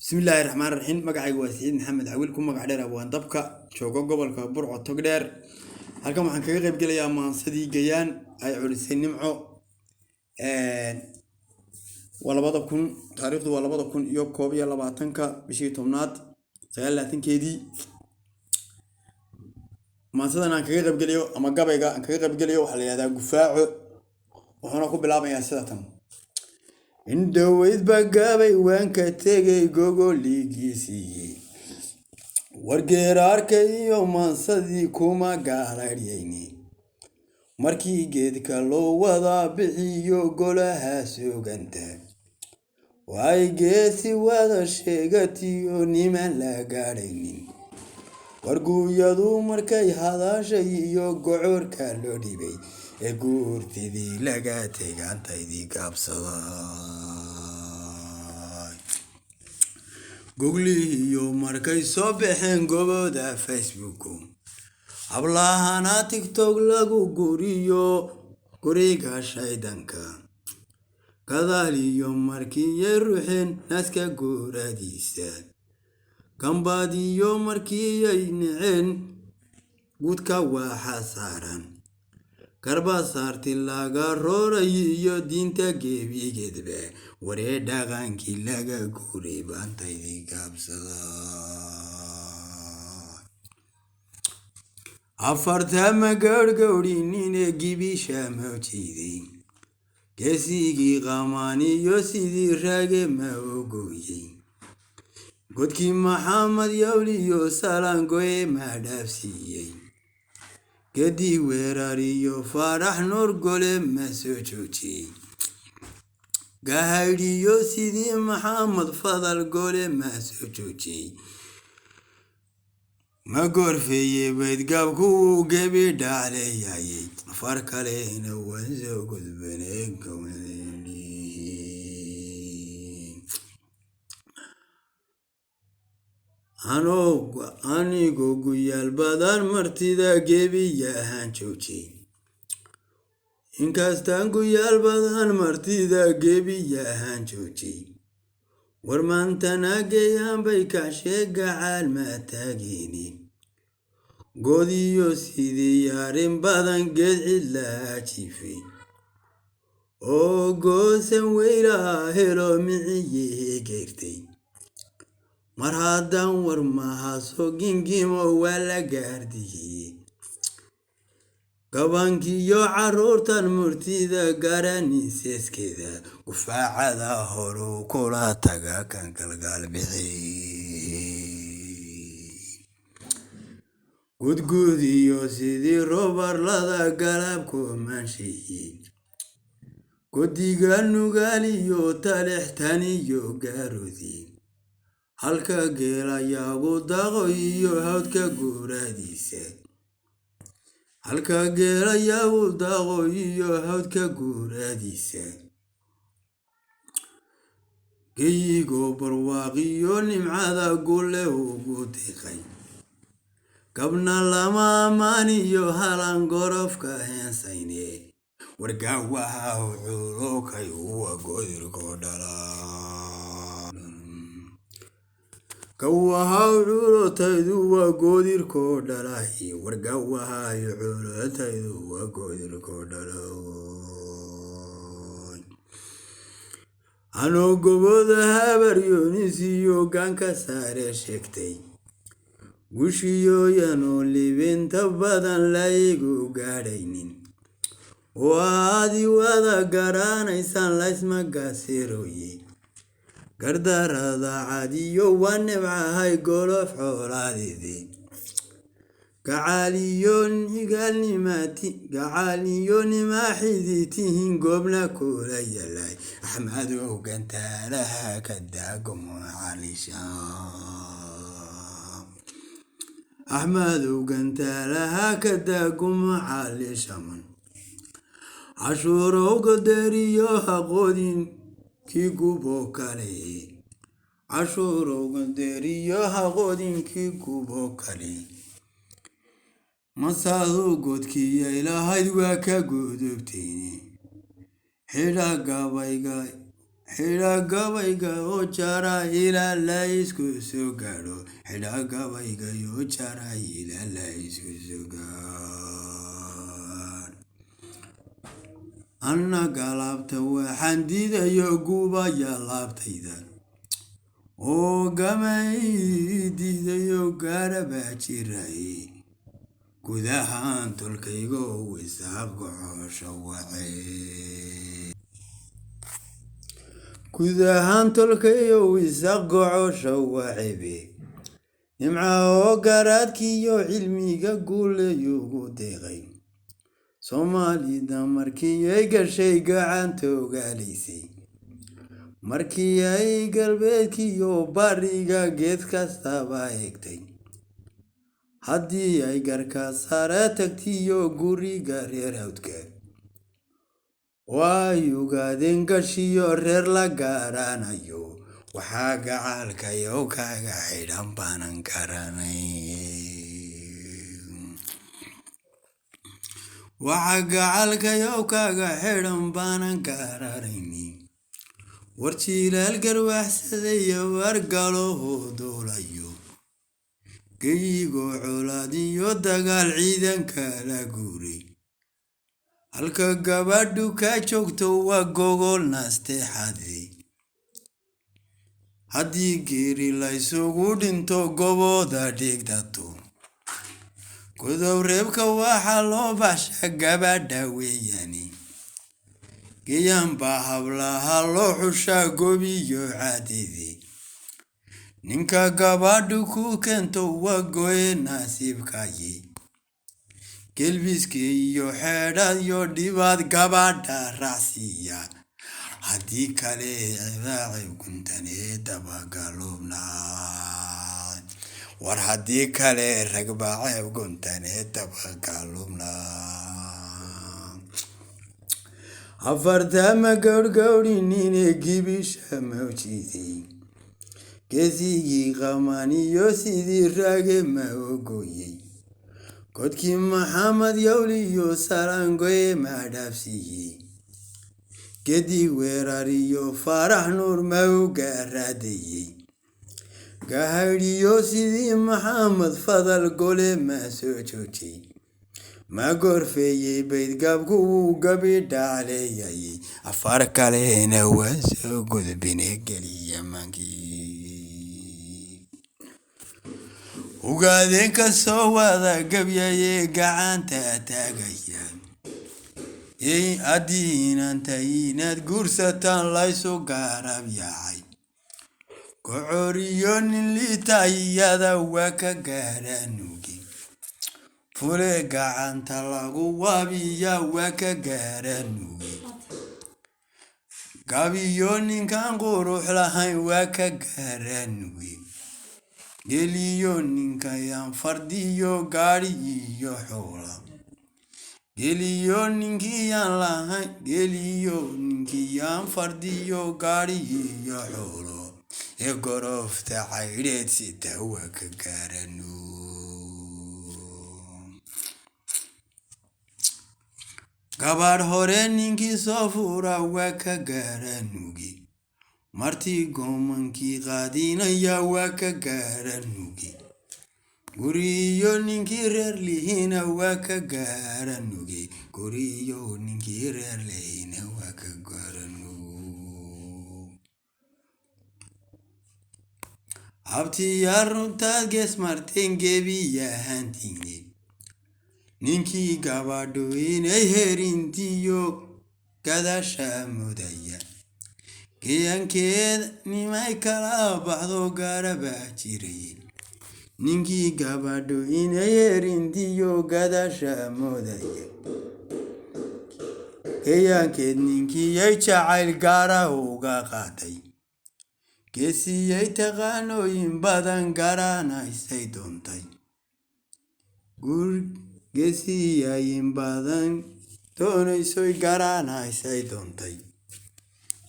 Bismillaahi raxmaan raxiim. Magacaygu waa Siciid Maxamed Cawiil, ku magac dheer Abwaan Dabka, joogo gobolka Burco, Togdheer. Halkan waxaan kaga qayb gelayaa maansadii Gayaan ay culisay Nimco. Waa 2000, taariikhdu waa 2021-ka, bishii 10aad 29-keedii. Maansadan aan kaga qayb gelayo ama gabayga aan kaga qayb gelayo waxaa la yihahdaa Gufaaco, wuxuuna ku bilaabayaa sida tan: Indhoweydba gabay waan ka tegay gogoligiisii, wargeeraarka iyo maansadii kuma gaalaryayni. Markii geedka loo wada bixiyo golaha suganta, waay geesi wada sheegatiyo niman la gaadhaynin. Warguuyadu markay hadashay iyo gocorka loo dhibay ee guurtidii laga tegaantaydii gaabsaday. Goglihiyo markay soo baxeen gobooda Facebook, hablahana TikTok lagu guriyo guriga shaydanka, gadaaliyo markiiyay ruxeen naaska guuradiisa, gambadiyo markiiyay naceen guudka waxa saaran, garbasaarti laga rooray iyo diinta gebigeedba, waree dhaqankii laga guuray baantaydii gaabsaday. Afartama gowrgowrinine gibisha mawjiiday, geesigii qamaaniyo sidii raage ma ogooyey, godkii Maxamed Yowliyo salangoye ma dhaafsiiyey, gedi weerariyo Faarax Nuur gole ma soo joojiyey, gahaydhiyo sidii Maxamed Fadal gole ma soo joojiyey, ma gorfeeye baydgaabkuwuu gebi dhacleeyayey. Far kalena waan soo gudbanay. Anigoo guyaal badan martida gebiyahaan joojiyey, inkastaan guyaal badan martida gebiyahaan joojiyey, war maantana gayaan bay kaxshee gacaal ma taagini. Godiyo sidii arrin badan geed cidlaa jiifay oo goosan weylaha helo miciyihii geyrtay. Mar haddaan war mahaso gingimo waa la gaardiyey, gabankiyo caruurtan murtida garaninseeskeeda, gufaacada horuu kula taga kan galgaal bixi. Gudgud iyo sidii robarlada galabku maansheeyey, godiga nugaaliyo talextaniyo gaarodi, halka geelayagu daqo iyo hawdka guuradiisa, halka geelayagu daqo iyo hawdka guuradiisa, geyigoo barwaaqiyo nimcada gulle ugu diqay, gabna lama ammaaniyo halan gorofka heensayne. Wargaawaha culokay uwa godirkoo dhala, gawahaw culotaydu waa goodirkoo dhalay, wargawahay culotaydu waa goodirkoo dhalay. Anoo goboda habaryoonis iyo gaanka saare sheegtay, gushiyooyanoo libinta badan laygu gaadhaynin, oo aadi wada garanaysaan laysma gaasiroye. Gardarada cadiyo waa nibcahay golof xoolaadidi, gacaaliyo nimaaxidii tihin goobna kula yalay. Axmedow gantaalaha ka daagomo calishaam, Axmedow gantaalaha ka daagumo calishaman, cashuurow godariyo haqoodin kii gubo kale, cashuurow godariyo haqoodin kii gubo kale. Masaadu godkiya ilahayd waa ka gudubtayne, xidha gabayga Xidha gabayga oo jara ilaa la isku soo gaadho. Xidha gabayga oo jara ilaa la isku soo gaadho. Annaga laabta waxaan diidayo gubaya laabtayda oo gamay diidayo gaarabaa jiray gudahaan tolkaygo wisaaq gocosho wacee. Gudahaan tolkayo wisaaq gocosho wacebe. Nimca oo garaadkiyo cilmiga guulayugu deeqay. Soomaalida markii ay gashay gacanta ogaalaysay, markii ay galbeedkiyo bariga geed kastaba eegtay, haddii ay garka sare tagtiyo guriga reer hawdka, oo ay ogaadeen gashiyo reer la garanayo, waxaa gacalkayo kaga xidhan baanan garanay. Waxa gacalkayo kaga xidhan baanan garanaynin. War jiilaal garwaxsaday war galo duulayo, geyigoo colaad iyo dagaal ciidanka la guuray, halka gabadhu ka joogto waa gogol nasteexade. Haddii geeri laysugu dhinto gobooda dhigdato, godob reebka waxaa loo baxshaa gabadha weeyaani. Gayaan baa hablaha loo xushaa gobiyo caadidii. Ninka gabadhu ku keento waa goye nasiibkayi. Gelbiska iyo xeedhad iyo dhibaad gabadha raacsiiya, haddii kale cibaacib guntanee dabagalubnaa. War haddii kale ragbaceeb guntanee dabagalubnaa. Afartama gowrgowrinine gibisha mawjiday, geesigii qamaniyo sidii raage ma ogoyey, godkii Maxamed Yowliyo salangoye ma dhaafsiiyey, gedi weerariyo Faarax Nuur ma u gaaraadayey, gahaydhiyo sidii Maxamed Fadal gole ma soo joojiyey, ma gorfeeyey baydgaabku wuu gabi dhacleeyay. Afar kalena waan soo gudbine geliya maankii. Ogaadeen ka soo wada gabyaye gacanta taagaya, haddii inanta inaad guursataan laysu garab yaacay, gocoriyo nin liita iyada waa ka gaaranugi, fule gacanta lagu waabiya waa ka gaaranugi, gabiyo ninkaan qurux lahayn waa ka gaaranugi, geliyo ninkayaan fardiyo gaadhi iyo xoola, geliyo ninkiyaan lahayn, geliyo ninkiyaan fardiyo gaadhi iyo xoolo ee gorofta caydheed sita waa ka gaaranu. Gabadh hore ninkii soo fura waa ka gaaranugi, martii goomankii qaadinaya waa ka gaaranugi, guriyo ninkii reer lihina waa ka gaaranugi, guriyo ninkii reer lihina waa ka gaaranugi. Habtiyaa runtaad gees marteen gebiyahantiine, ninkii gabadhu inay herintiyo gadasha mudaya, gayankeed nimay kala baxdo garabaa jiray, ninkii gabadhu inay herintiyo gadasha mudaya, gayankeed ninkiyay jacayl gaara uga qaaday, geesiyay taqaanooyin badan garanaysay doontay, geesiyayin badan doonaysoy garanaysay doontay,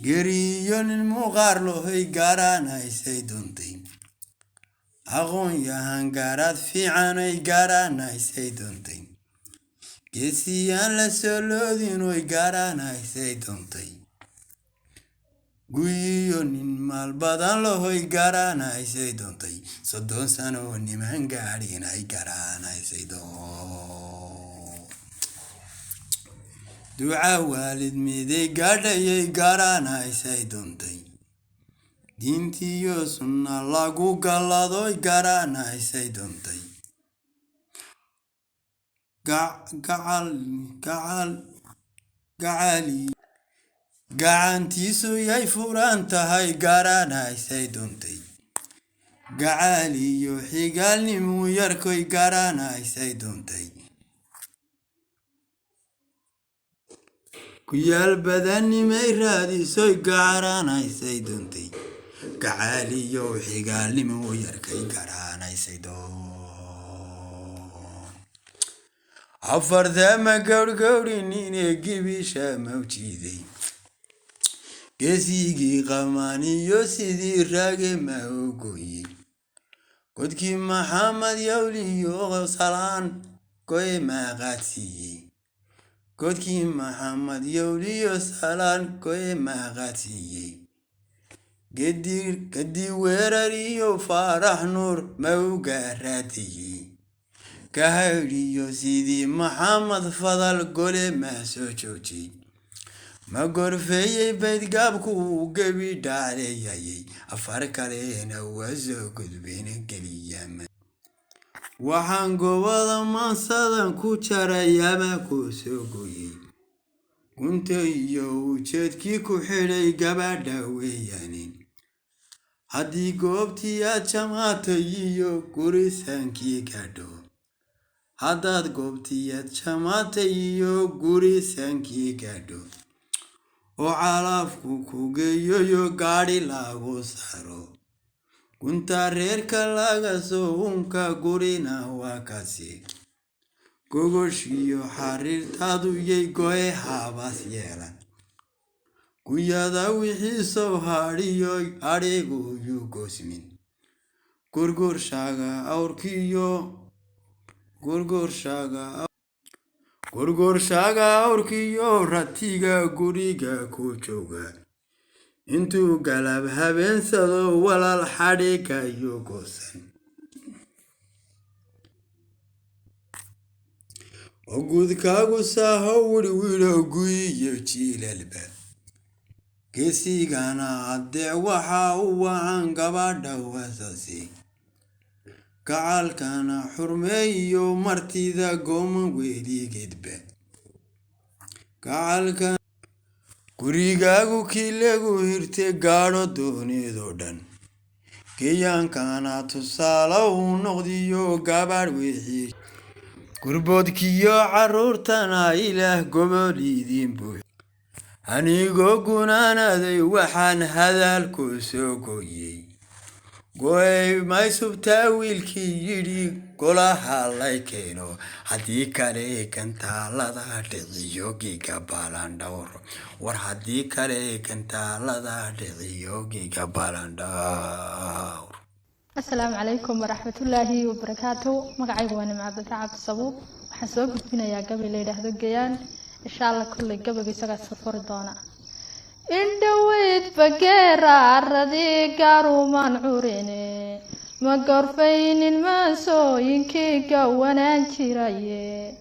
geriyo nin muuqaar lahoy garanaysay doontay, aqoon yahan garaad fiicanay garanaysay doontay, geesiyaan la soo loodinoy garanaysay doontay. Guyiyo nin maal badan lahoy garanaysay doontay, 30 sano niman gaadhin ay garanaysay doon. Duca waalid miday gaadhayay garanaysay doontay, diintiyo sunna lagu galladoy garanaysay doontay. Gacantiisu yay furan tahay garanaysay doontay, gacaaliyo xigaalnimu yarkoy garanaysay doontay. Kuyaal badannimay raadisoy garanaysay doontay, gacaaliyo xigaalnimu yarkay garanaysay doon. Afartama gowrgowrinine gibisha mawjiiday, geesigii qamaaniyo sidii raage ma u gooyey. Godkii Maxamed Yawliyo salaan goy ma qaadsiiyey, godkii Maxamed Yawliyo salaan goy ma qaadsiiyey. Gedi weerar iyo Faarax Nuur ma u gaaraadiyey, kahadhiyo sidii Maxamed Fadal gole ma soo joojiyey. Ma gorfeeyey baydgaabku uu gebi dhacleeyayey, afar kalena waa soo gudbeen geliyama. Waxaan gobada maansadan ku jaray ama ku soo gooyey, gunta iyo ujeedkii ku xidhay gabadha weeyaane. Haddii goobtii aad jamaatay iyo gurisaankii gaadho, haddaad goobtii aad jamaatay iyo gurisaankii gaadho, oo calaafku ku geeyoyo gaadhi lagu saaro, gunta reerka laga soo unka gurina waa kaasi. Gogoshiyo xariirtaadu yay goe habaas yeelan, guyada wixii soo hadhiyo adhigu yuu goosmin. Gurgurshaga awrkiyo gurgurshaga awrkiyo ratiga guriga ku jooga, intuu galab habeensado walaal xadhigayo goosan. Oo guudkaagu saaho wirwiro guyiyo jiilalba, geesigana adeec waxa u wacan gabadha wasaasi. Gacalkana xurmeeyo martida gooman weligeedba. Gurigaagu kii lagu hirte gaadho doonidoo dhan, geyaankana tusaale uu noqdiyo gabadh wixii. Gurboodkiyo carruurtana Ilaah gobol idiin buux. Anigoo gunaanaday waxaan hadalku soo gooyey, go'ay maysubtaa wiilkii yidhi golaha lay keeno, haddii kale gantaalada dhiciyo giga balandhawr. War haddii kale gantaalada dhiciyo giga balandhawr. Asalaamu calaykum waraxmatullaahi wabarakaatu. Magacaygu waa Nimco Cabdilka Cabdisabuub. Waxaan soo gudbinayaa gabay la yidhaahdo Gayaan. Insha Allah kulley gabayga isagaa soo furi doona. Indhoweyd bageera aradii gaarumaan curine, ma gorfaynin maansooyinkii gawanaan jiraye.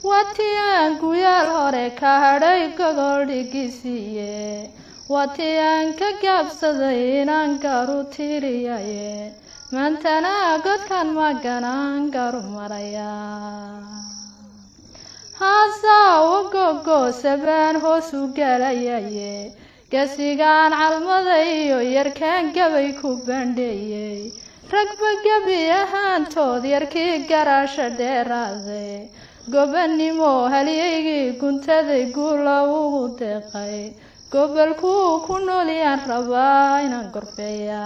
Watii aan guyaal hore ka hadhay gogol dhigisiiye, watii aan ka gaabsaday inaan garu tiriyaye, maantana godkan maganaan garu maraya. Haasawo gogoosabaan hoos u galayaye, gasigaan calmada iyo yarkaan gabay ku bandheeyey. Ragba gebi ahaantood yarkii garaasha dheeraaday, gobanimo halyaygii guntaday guula ugu deeqay, gobolkuu ku noolyaan rabaa inaan gorfeeya.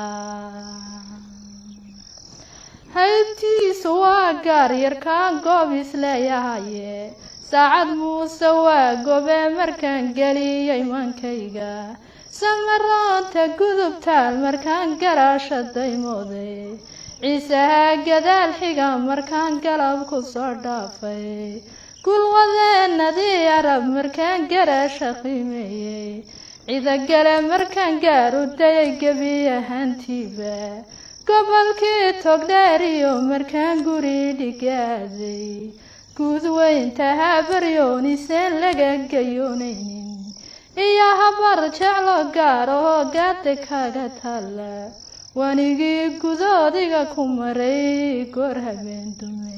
Haybtiisu waa gaar yarkaan goob isleeyahaye, Saacad Muuse waa gobe markaan geliyey mankayga. Samaroonta gudubtaal markaan garaasha daymooday, Ciisaha gadaal xiga markaan galab ku soo dhaafay. Gulwadeenadii Arab markaan garaasha qiimeeyey, Cidagale markaan gaaru dayay gebi ahaantiiba, gobolkii Togdheer iyo markaan guri dhigaaday, guud weynta Habaryooniseen laga gayoonaynin, iyo Habar Jeclo gaar oo gaada kaga taalla, wanigii gudoodiga ku maray goor habeen dumay.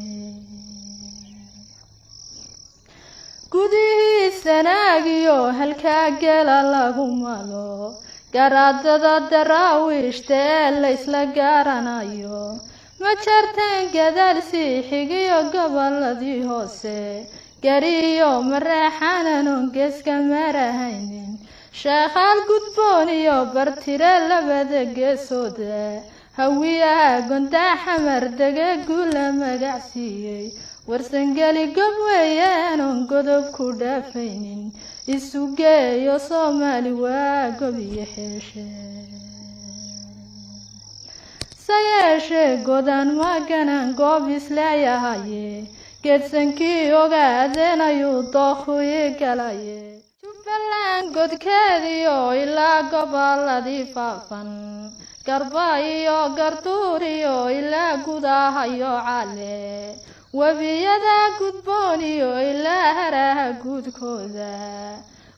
Gudihii Sanaagiyo halkaa gela lagu malo, garaadada Daraawiishta ee laysla garanayo, ma jarteen gadaal sii xigiyo goboladii hoose, gariyo Mareexaananon geeska marahaynin, Sheekhaal gudboon iyo Bartire labada geesooda, Hawiyaha Gondaa Xamar dege guula magac siiyey, Warsangeli gob weeyaanon godob ku dhaafaynin, isu geeyo Soomaali waa gob iyo xeeshe. Se yeeshee godaan maganan goob isleeyahaye, geedsankii ogaadeen ayuu dookhuyi galaye, Jubbaland godkeediyo ilaa goboladii faafan, Garba iyo Garduuriyo ilaa gudahayo cale, webiyada gudbooniyo ilaa haraha guudkooda,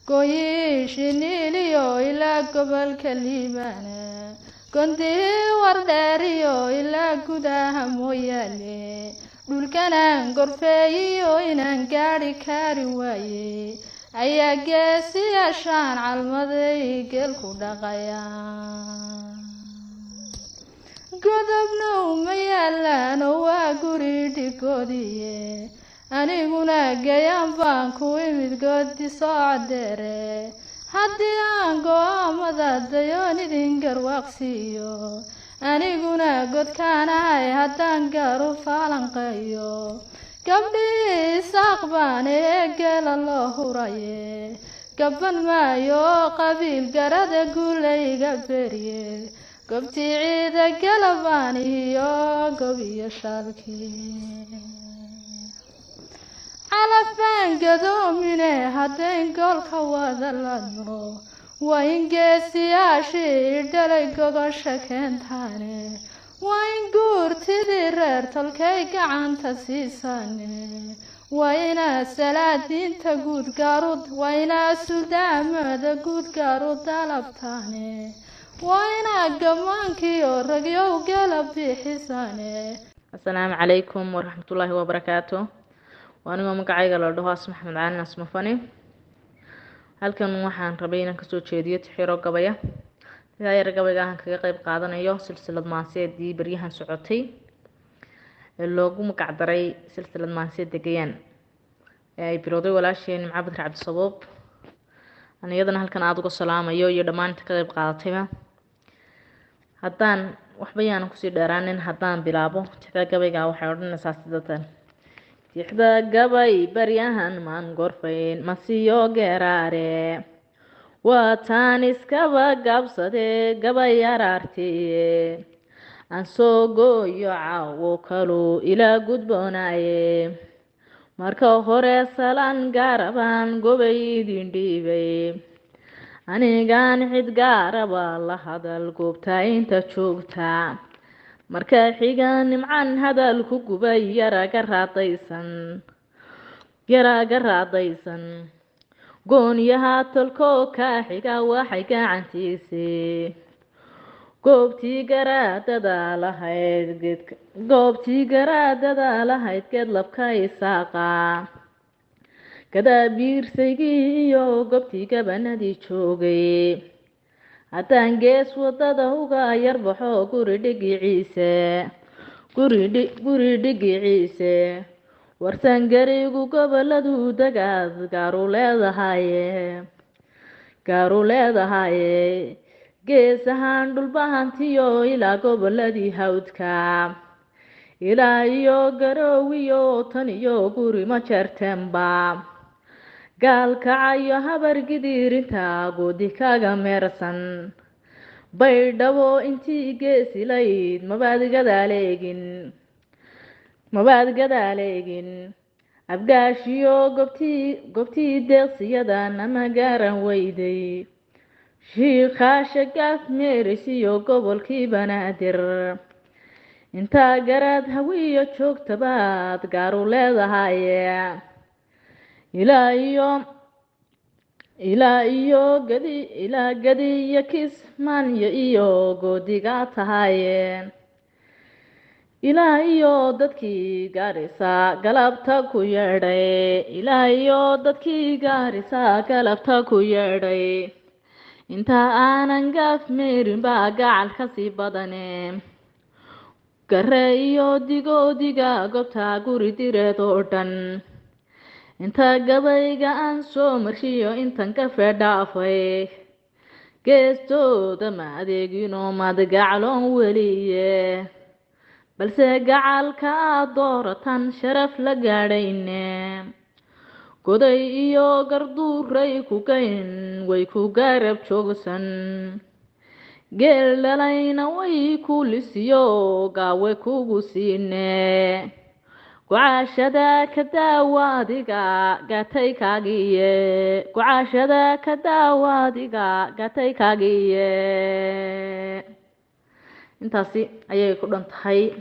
gooyihii Shiniiliyo ilaa gobolka Liibaana, gondihii Wardheeriyo ilaa gudaha Mooyaale, dhulkanaan gorfeeyiyo inaan gaadhi kari waaye, ayaa geesiyaashaan calmaday geel ku dhaqaya. Godobna uma yaalaan oo waa guri dhigoodiye, aniguna gayaan baan ku imid goodi socodheere. Haddii aan go-aamada dayoon idin garwaaqsiiyo, aniguna godkaanahay haddaan gaaru faalanqeeyo, gabdhihii Isaaq baan ee geela loo huraye, gaban maayo qabiil garada guulayga berye, gobtii Ciida Galabaan iyo gob iyo shaalkii. Calaf baan gadoomine haddayn goolka wada ladno, waa in geesiyaashii dhalay gogosha keentaane, waa in guurtidii reer tolkay gacanta siisaane, waa inaa salaadiinta guud gaaru, waa inaa suldaamada guud gaaru dalabtaane, waa inaa gammaankiyo ragyow gela bixisaane. Asalaamu calaykum waraxmatullaahi wabarakaatu. Waa anigoo magacayga la dhaho Asma Axmed Caalin Asmafani. Halkan waxaan rabay inaan kasoo jeediyo tixiro gabaya, sidaa yar gabayga aan kaga qeyb qaadanayo silsilad maanseedii baryahan socotay ee loogu magacdaray silsilad maanseed degayaan ee ay bilowday walaasheen Nimco Badri Cabdisabuub, aan iyadana halkan aada uga salaamayo iyo dhammaan inta ka qeyb qaadatayba. Haddaan waxba yaanan kusii dheeraanin, haddaan bilaabo tixda gabayga waxay odhanaysaa sidatan: Tixda gabay baryahan maan gorfayn masiyo geeraare, waa taan iskaba gaabsade gabay araartiye, aan soo gooyo caawo kaluu ilaa gudboonaaye. Marka hore salaan gaarabaan gobay idin dhiibay, anigaan cid gaaraba la hadal goobta inta joogta. Marka xiga nimcan hadal ku gubay yaraga raadaysan, yaraga raadaysan goonyaha tolkoo kaa xiga waxay gacantiisii goobtii garaadada lahayd geed, goobtii garaadada lahayd geed labka Isaaqa, Gadaabiirsaygii iyo goobtii gabanadii joogay. Haddaan gees wadada uga yarbaxo guri dhigiciise, guri dhigiciise, Warsangarigu goboladu dagaad gaaru leedahaye, gaaru leedahaye, gees ahaan Dhulbahantiyo ilaa goboladii hawdka, ilaa iyo Garoowiyo tan iyo guri ma jeerteenba, Gaalkacayo Habargidiirinta goodi kaga meersan, Baydhabo intii geesilayd mabaad gadaaleegin, mabaad gadaaleegin, Abgaashiyo goobtii deeqsiyadan ama gaaran weyday. Shiikhaasha Gaaf Meerisiyo gobolkii Banaadir, intaa garaad Hawiyo joogtabaad gaaru leedahaye. Ilaa iyo ilaa iyo gadi ilaa gadiyo Kismaanyo iyo Goodiga tahaye. Ilaa iyo dadkii Gaarisa galabta ku yeedhay, ilaa iyo dadkii Gaarisa galabta ku yeedhay, inta aanan Gaaf Meerin baa gacal kasii badane. Gare iyo Digoodiga goobta guri direed oo dhan, inta gabayga aan soo marshiyo intan ka feedhaafay, geestooda ma adeegino mad gacloon weliye, balse gacalka aad dooratan sharaf la gaadhayne. Goday iyo Garduuray ku gayn way ku garab joogsan, geel dhalayna way ku lisiyo gaawe kugu siine. Gucaashada ka daawaadiga gatay kaagiye, gucaashada ka daawaadiga gatay kaagiye. Intaasi ayay ku dhan tahay.